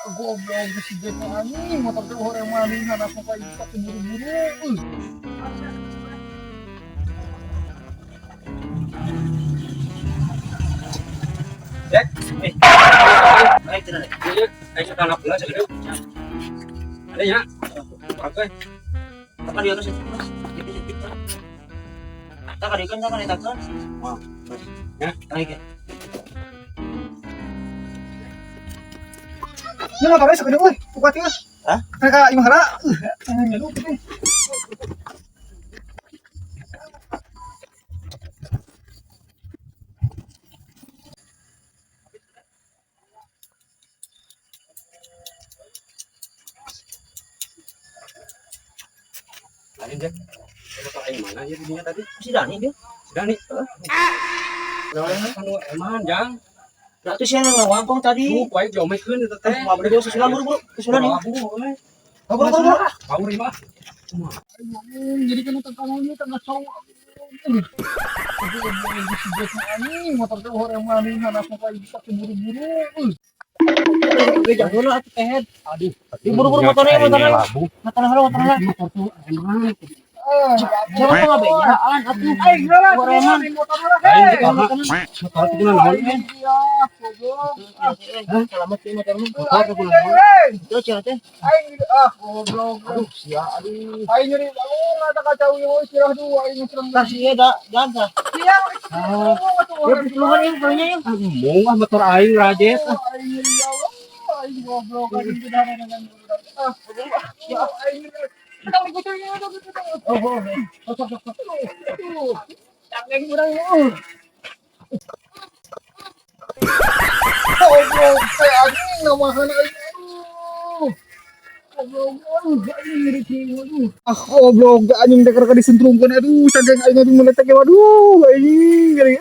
Goblok si Jack mah, anjing, motor teh hoream malingan, aku kayak bisa buru-buru. Jack, eh. Ayo cenah. Iya, ayo ke anak belas gitu. Ada ya? Oke. Apa dia terus? Tak ada ikan, tak ada ikan. Wah, ya. Tarik ya. Ini motornya segede euy, kuat ieu. Hah? Mereka imah heula. Anjing nyalu teh. Lain, Jack. Motor aing mana ya di tadi? Si Dani dia. Si Dani. Heeh. Anu eman, Jang. Nah, tuh siapa yang ngawangkong tadi? Tuh, ku aing diomekeun eta teh. Mau beli susulan buru-buru. Susulan nih. Euy. Buru buru buru. Power ieu mah. Aing jadi kan tentang ieu tengah cowok. Goblok si Jack mah, anjing, motor teh hoream malingan, aku kayak bisa buru-buru. Gue jangan dulu atuh tehed. Aduh. Buru-buru motornya, motornya. Labuh. Motornya heula, motornya. Motor tuh eman. Ah, Siapa tuh ngabejaan atuh. aing heula Horeman. motor heula. Lain Hei. motor motor itu naon eh? Iya, goblok. Selamat sih motormu. Motor tuh naon? Hei, Terus cenah teh. aing ah goblok. Aduh, sia aduh. Aing nyeri bangun ada kacau ieu sirah dua aing serem. Tah sia da, jalan tah. Siang. Ah. Ya keluar yang keluarnya yang. Ah, mung ah motor aing rajet ah. Aing nyeri ya Allah. Aing goblok aing tidak ada dengan ah ya aing nyeri. Oh, oh, oh. Sok sok sok. Aduh. Cangeng urang eueuh. Goblok teh anjing namahan aing. Aduh. Goblok, aduh, aing nyeri kieu, aduh. Ah, goblok, anjing teh keur disentrungkeun, aduh, cangeng aing aduh meletek, aduh, aing nyeri.